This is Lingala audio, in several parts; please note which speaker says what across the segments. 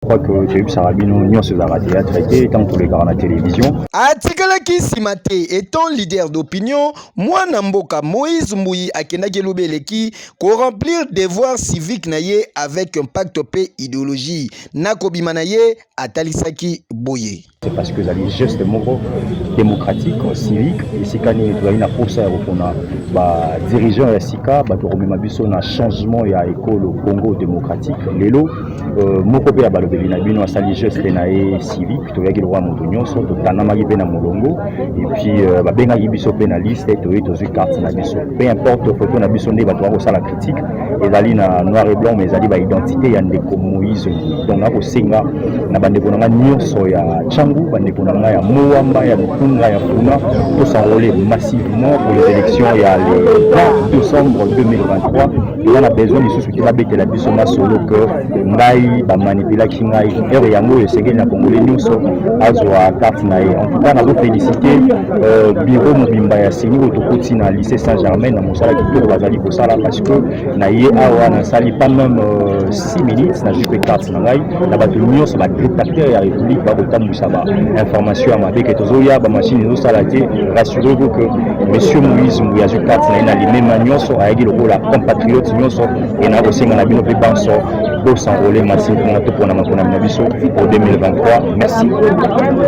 Speaker 1: Crois que toyebisaka bino nyonso ezalaka théâtre te ntango tolekaka na télévision.
Speaker 2: Atikalaki nsima te. Étant leader d'opinion, mwana mboka Moïse Mbuyi akendaki elobi eleki koremplir devoir civique na ye avec impact mpe idéologie. Na kobima na ye, atalisaki boye.
Speaker 1: C'est parce que ezali geste moko démocratique, civique. Esika nini tozali na posa ya kopona badirigeant ya sika, bato komema biso na changement ya ekolo Congo démocratique. Lelo moko mpe ya balobeli na bino asali geste na ye civique. Toyaki lokola moto nyonso, totanamaki mpe na molongo et puis babengaki biso mpe na liste. Toye, tozwi carte na biso. Peu importe photo na biso nde bato bakosala critique, ezali na noir et blanc, mais ezali baidentité ya ndeko Moïse. Donc nakosenga na bandeko na nga nyonso ya Tshangu, bandeko na ngai ya Mont-Amba, ya Lukunga, ya Funa, tos'enrôler massivement pour les élections ya le 20 décembre 2023. Eza na besoin lisusu te babetela biso masolo ke ngai bamanipulaki ngai. Heure yango oyo esengeli na Congolais nyonso azwa carte na ye. En tout cas, nazofélicité bureau mobimba ya CENI oyo tokoti na lycée Saint Germain na mosala kitoko bazali kosala, parce que na ye awa nasali pas même 6 minutes, nazwi mpe carte na ngai. Na bato nyonso badétracteur ya République bakotambwisa bainformation ya mabe ke tozoya, bamachine ezosala te, rassurez-vous que monsieur Moïse Mbuyi azwi carte na ye na limema nyonso, ayaki lokola compatriote nyonso. E na kosenga na bino mpe banso bos'enrôler massivement, topona maponami na biso pour 2023. Merci.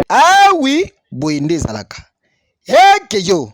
Speaker 2: Ah oui, boye nde ezalaka. Eke yo.